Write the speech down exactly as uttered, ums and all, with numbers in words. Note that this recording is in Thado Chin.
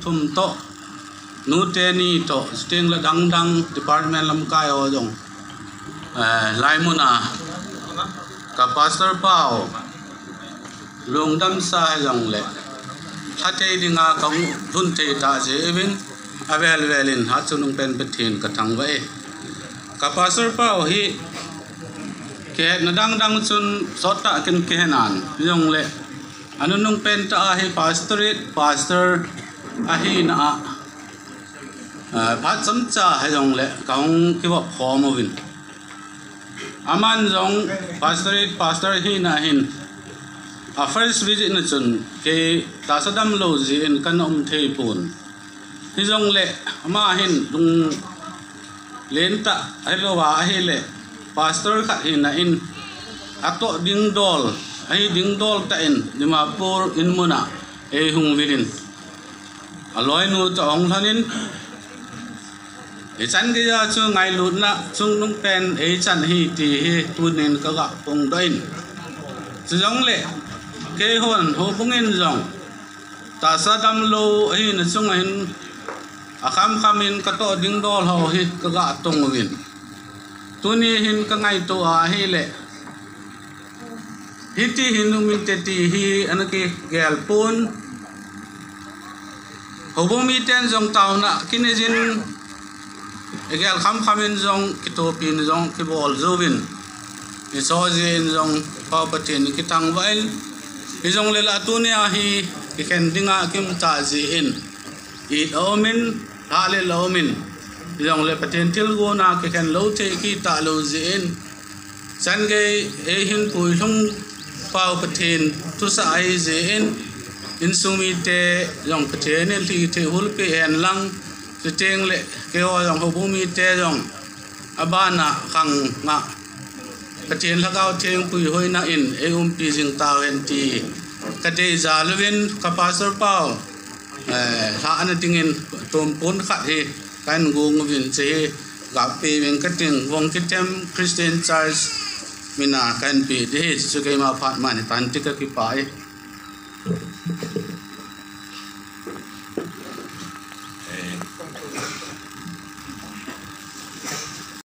Thum toh, nu teni toh, chuteng le dangdang department lamkai ho jong, eh, hilai mun a ka pastor pau lungdam sa hijongle, lhathei dinga kahung lhun thei tah jeh uvin, avel vel in hatchungnung pen Pathen kathangvah e. Ka pastor pau hi kihetna dangdang chun sottah kin kihe nan, hijongle anunung pen tah a hi pastorate, pastor ahina a Ah, phat chomcha hijongle kahung kivop khom uvin. Aman jong pastorate, pastor hina hin, a first visit na chun kei tahsa damlou jeh in kana um thei pon. Hijongle ama hin lunglen tah hilou a ahile, pastor khat hina in atoh dingdol, ahi dingdol tah in Dimapur in mun a eihung vil in, aloinu toh ahung lhon in, ichan geiya chu ngailutna chungnung pen eichan ahi ti hi tunin kaga phongdoh in. Chujongle keihon houbung in jong tahsa damlou ahina chunga hin akhamkham in katoh dingdol ho hi kaga tong uvin. Tuni hin kangaito a ahile, hiti hin um inte ti hi ana kigel pon. Houbung miten jong taona kinei jin, igel khamkham in jong kitopina jong kibol jouvin, iso jeh in jong Pa Pathen in kithangvah in, hijongle la tunia hi kikhen dinga kimtah jeh in, it aumin, lhahlel aumin, hijongle Pathen thilgon a kikhen lou thei kit talou jeh in, changei eihin puilhung pau Pathen thusah ahi jeh in, insung mite jong Pathen in lhithei hulpeh hen lang, chutengle keiho jong houbung mite jong abana khanga Pathen Lhagao Theng puihoina in eiumpi jing tauhen ti kadeijal uvin, ka pastor pau, eh, lhahna dingin tompon khat hi kahin gong uvin, chehi gapeuvin kating, Vongkithem Christian Church mina kahin pe ding ahi, chu keima phat man hitan ti, kakipah e.